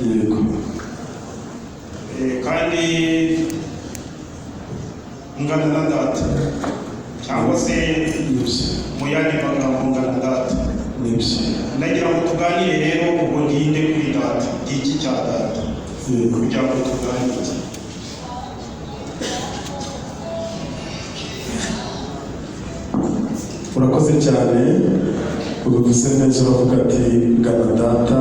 Yego. Kandi ngana na data, cyangwa se Nibyo. mu yandi magambo ngana data. Nibyo. Ndagira ngo tuganire rero, ubwo nginde kuri data, ngiki cya data. Yego. Kugira ngo tuganire. Urakoze cyane, ubivuze neza, uravuga ati ngana data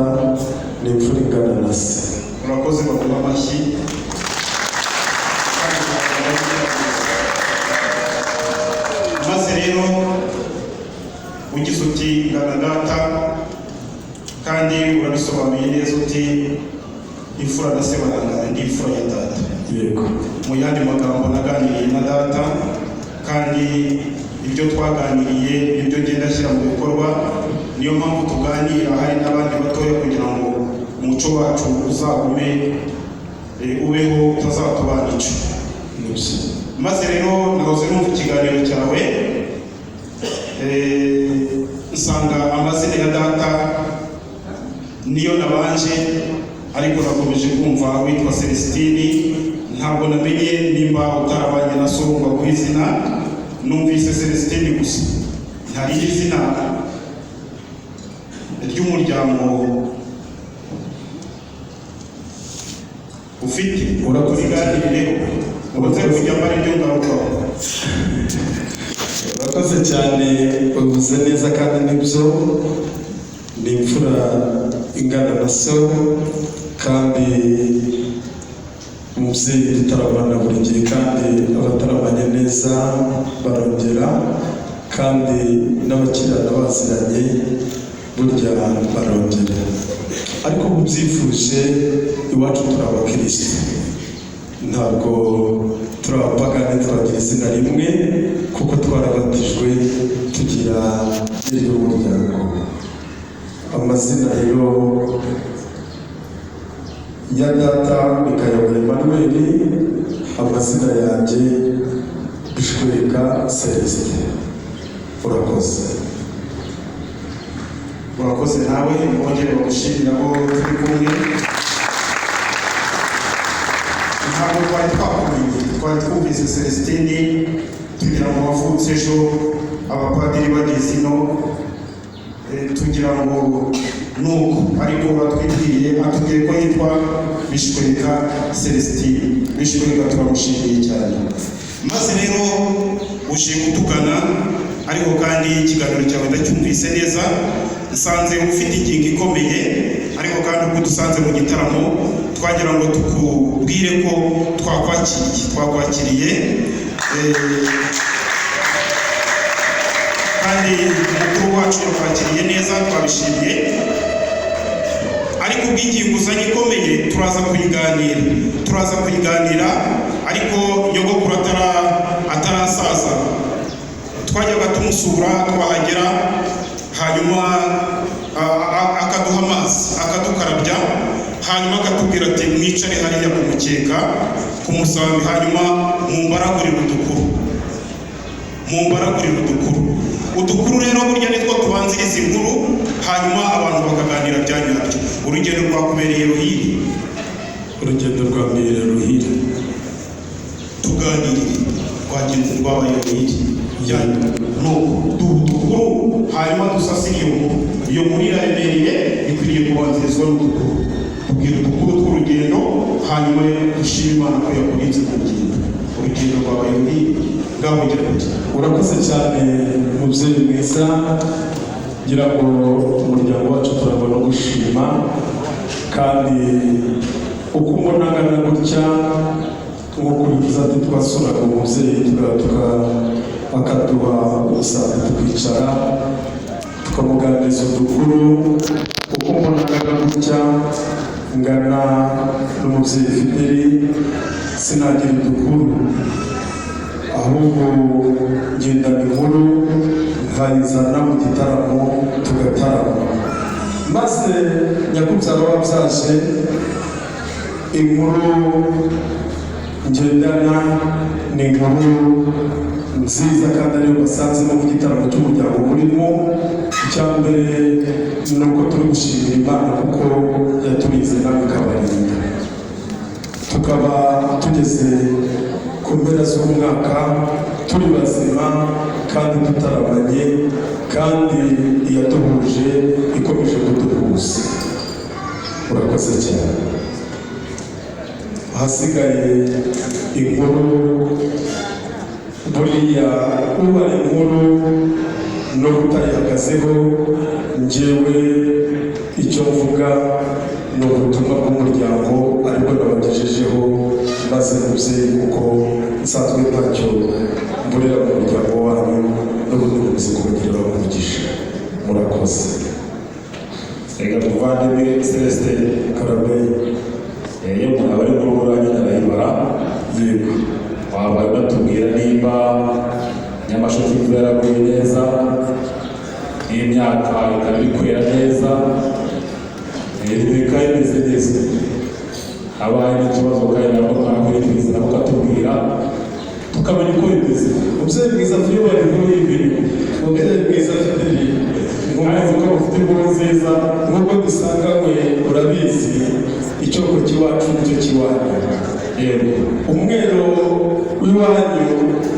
ni imfura ingana na se. Urakoze, baguha amashyi. Maze rero ugize uti ngana data, kandi urabisobanuye neza uti imfura na se barangana, ndi imfura ya data. Yego. Mu yandi magambo naganiriye na data, kandi ibyo twaganiriye nibyo ngenda ashyira mu bikorwa. Niyo mpamvu tuganira hari n'abandi batoya, kugira ngo umuco wacu uzagume, ubeho, utazatubanica. Nibyo. Maze rero nahoze numva ikiganiro cyawe, nsanga amazina ya data niyo nabanje, ariko nakomeje kumva witwa Celestini. Ntabwo namenye nimba utarabanye na so ngo aguhe izina. Numvise Celestini gusa, nta rindi zina ry'umuryango ufite. Urakoze cyane. Tubiganireho, ubuze kujya mbara ibyo ngarukaho. Urakoze cyane, ubivuze neza kandi nibyo, ni imfura ingana na so, kandi umubyeyi dutaramana buri gihe, kandi abataramanye neza barongera, kandi n'abakirana baziranye burya barongera. Ariko mubyifuje, iwacu turi abakirisitu, ntabwo turi abapagani, turagira izina rimwe kuko twarabatijwe, tugira n'iry'umuryango. Amazina rero ya data ni Kayonga Emmanuel, amazina yanjye Bishwereka Celestin. Urakoze. Urakoze nawe, bongere bagushimira ko turi kumwe. Ntabwo twari twakumenye, twari twumvise Celestini tugira ngo wavutse ejo abapadiri bageze ino, tugira ngo nuko, ariko batwibwiye, atubwiye ko yitwa Bishwereka Celestini. Bishwereka, turamushimiye cyane. Maze rero uje kutugana, ariko kandi ikiganiro cyawe ndacyumvise neza, nsanze ufite ingingo ikomeye. Ariko kandi ubwo dusanze mu gitaramo, twagira ngo tukubwire ko twakwakiriye, kandi umukuru wacu yakwakiriye neza, twabishimiye. Ariko ubw'ingingo uzanye ikomeye, turaza kuyiganira. Ariko nyogokuru atarasaza, twajyaga tumusura, twahagera hanyuma akaduha amazi, akadukarabya, hanyuma akatubwira ati mwicare hariya ku mukeka, ku musambi, hanyuma mumbaragurire udukuru, mumbaragurire udukuru. Udukuru rero burya nitwo tubanziriza inkuru, hanyuma abantu bakaganira bya nyabyo. Urugendo rwakubereye ruhire? Urugendo rwa mbere ruhire. Tuganirire, rwagenze, rwabaye ruhire byanyu. Nuko duha udukuru, hanyuma dusasire iyo nkuru. Iyo nkuru iraremereye, ikwiriye kubanzirizwa n'udukuru. Tubwira udukuru tw'urugendo, hanyuma dushime Imana ko yakurinze ku rugendo. Urugendo rwabaye ruhire? Ngaho gira uti. Urakoze cyane, mubyeyi mwiza. Ngira ngo umuryango wacu turabona gushima, kandi uko umbona angana gutya, nk'uko ubivuze ati twasuraga umubyeyi, akaduha umusambi tukicara, tukamuganiriza udukuru. Uko mbona angana gutya, ngana n'umubyeyi Fideli, sinagira udukuru, ahubwo ngendana inkuru nkayizana mu gitaramo, tugatarama. Maze nyakubyara wabyaje, inkuru ngendana ni inkuru nziza kandi ariyo basanzemo mu gitaramo cy'umuryango murimo. Icya mbere ni uko turi gushimira Imana kuko yaturinze nawe ikabarinda, tukaba tugeze ku mpera z'umwaka turi bazima kandi tutaramanye, kandi iyaduhuje ikomeje kuduhuza. Urakoze cyane. Ahasigaye inkuru, buriya ubara inkuru no kutayihagazeho, njyewe icyo mvuga ni ubutumwa bw'umuryango aribwo nabagejejeho, maze mubyeyi, kuko nsanzwe ntacyo mburira mu muryango wanyu, n'ubundi bukomeza kubagirira umugisha. Murakoze. Reka muvandimwe Celestin. Karame. Iyo umuntu aba ari mu rugo nyine arayibara. Yego. Waba unatubwira nimba Nyamasheke imvura yaraguye neza, n'imyaka ikaba iri kwera neza, bikaba bimeze neza. Habaye n'ikibazo kandi nabwo mwakwiye nabo ukatubwira, tukamenya uko bimeze. Umubyeyi mwiza. Iyo bari inkuru y'ibintu. Umubyeyi mwiza Fideli. Kandi ko mufite inkuru nziza. Nk'uko dusanganywe, urabizi, icyoko cy'iwacu nicyo cy'iwanyu. Yego. Umwero w'iwanyu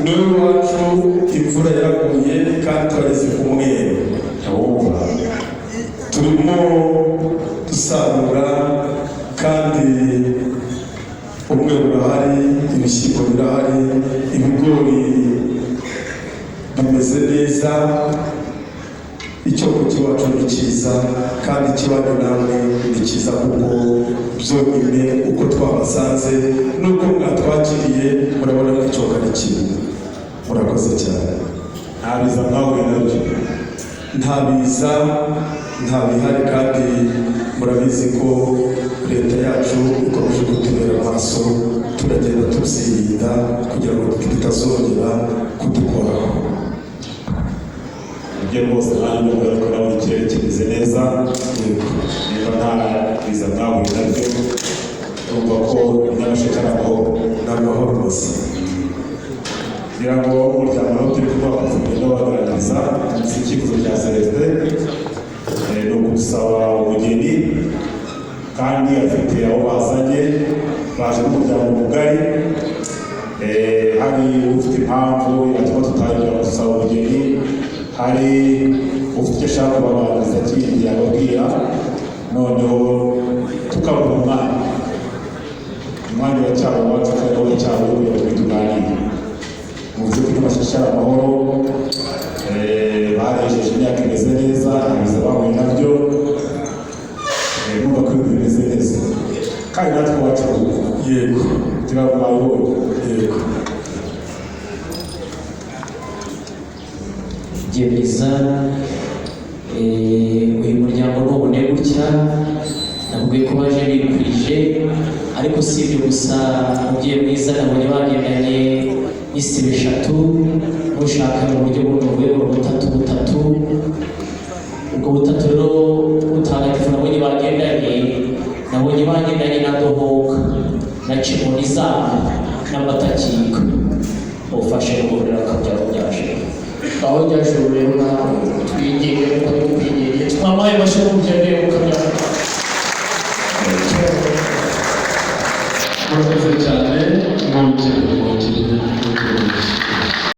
ni uw'iwacu. Imvura yaraguye kandi twageze ku mwero. Wumva. Turimo dusarura kandi umwero urahari, ibishyimbo birahari, ibigori bimeze neza. Icyoko cy'iwacu ni cyiza kandi ikiwanyu namwe ni cyiza, kuko byonyine uko twabasanze n'uko mwatwakiriye, murabona ko icyoko ari kimwe. Murakoze cyane. Nta biza mwahuye nabyo? Nta biza, nta bihari, kandi murabizi ko leta yacu ikomeje kutubera amaso. Turagenda tubyirinda kugira ngo bitazongera kudukoraho. Ibyo rwose nanjye ndumva ko nabona ikirere kimeze neza. Niba nta biza mwahuye nabyo, urumva ko Nyamasheke ari amahoro. Ni amahoro masa. Kugira ngo umuryango nawo turi kumwe kugenda bagaragaza si icyifuzo cya Celestin, ni ugusaba umugeni, kandi afite abo bazanye, baje n'umuryango mugari. Hari ufite impamvu yatuma tutangira gusaba umugeni, hari ufite icyo ashaka kubaganiriza kindi yababwira, noneho tukabona umwanya. Umwanya uracyari uwacu kandi nawe uracyari uwo kugira ngo tuganire. Mu by'ukuri Nyamasheke ari amahoro, barejeje, imyaka imeze neza, ibiza bahuye nabyo. Numva ko ibintu bimeze neza kandi natwe iwacu ni uko. Yego. Turababonye. Yego. Byemeza uyu muryango ntubone gutya. Nakubwiye ko baje bikwije, ariko si ibyo gusa, mubyeyi mwiza, nabonye bagendanye n'isibo eshatu, mushaka mu buryo bunogoye butatu butatu. Ubwo butatu rero butagatifu nabonye bagendanye na dohoka na cimoni zabo n'amatakiko ufashe guhurira akabyaro byaje. Aho ryajuru rero nawe twinginge nkuko tukwingingiye, twamaye amashyi n'umubyeyi mukabyara. Murakoze cyane, mwongere.